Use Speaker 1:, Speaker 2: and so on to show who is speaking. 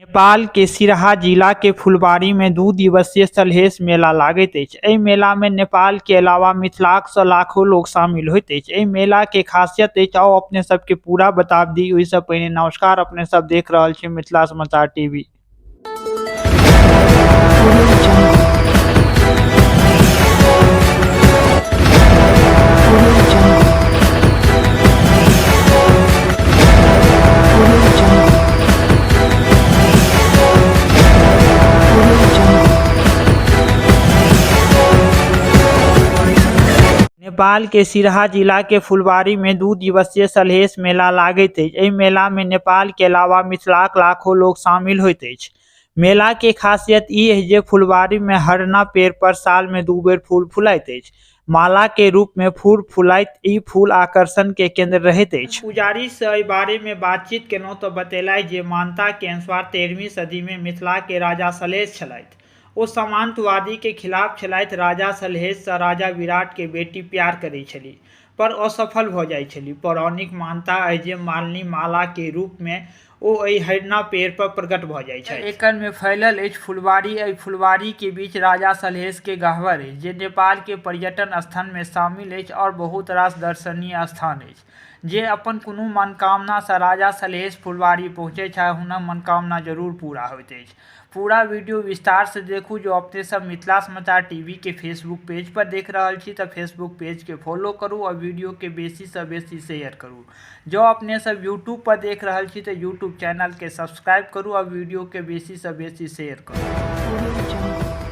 Speaker 1: नेपाल के सिरहा जिला के फुलवारी में 2 दिवसीय सलहेश मेला लागैत अछि। एहि मेला में नेपाल के अलावा मिथिलाक से लाखों लोग शामिल होइत अछि। एहि मेला के खासियत अछि, आउ अपने सबके पूरा बता दी। ओहि से पहिने नमस्कार, अपने सब देख रहल छी मिथिला समाचार TV.
Speaker 2: Audio Jungle. Audio Jungle. Audio Jungle. Audio Jungle.
Speaker 1: Nepal के सिरहा जिला के फुलवारी में 2 दिवसीय सलहेश मेला लागैत अछि। एहि मेला में नेपाल के अलावा मिथिलाक लाखों लोग शामिल होइत अछि। मेला के खासियत ई है जे फुलवारी में हरना पेड़ पर साल में 2 बेर फूल फुलाइत अछि। माला के रूप में फूल फुलाइत ई फूल आकर्षण के केंद्र रहैत अछि। पुजारी से एहि बारे में बातचीत केलहुं तो बतेलथि जे मान्यता के अनुसार 13वीं सदी में मिथिला के राजा सलहेश छलथि। ओ सामंतवादी के खिलाफ छलथि। राजा सलहेश से राजा विराट के बेटी प्यार करै छली पर असफल भ जाइ छली। पौराणिक मान्यता अछि जे मालिनी माला के रूप में ओ एहि हरिणा पेड़ पर प्रकट भ जाइ छथि। एकड़ में फैलल अछि फुलवारी। एहि फुलवारी के बीच राजा सलहेश के गहबर अछि जे नेपाल के पर्यटन स्थल में शामिल अछि और बहुत रास दर्शनीय स्थान अछि। जे अपन कोनो मनोकामना से राजा सलहेश फुलवारी पहुँचे छथि, हुनक मनोकामना जरूर पूरा होइत अछि। पूरा वीडियो विस्तार से देखू। जो अपने सब मिथिला समाचार टीवी के फेसबुक पेज पर देख रहल छी तो फेसबुक पेज के फॉलो करू और वीडियो के बेसी से बेसी शेयर करू। जो अपने सब यूट्यूब पर देख रहल छी तो यूट्यूब चैनल के सब्सक्राइब करू और वीडियो के बेसी से बेसी शेयर करू।
Speaker 2: Audio Jungle.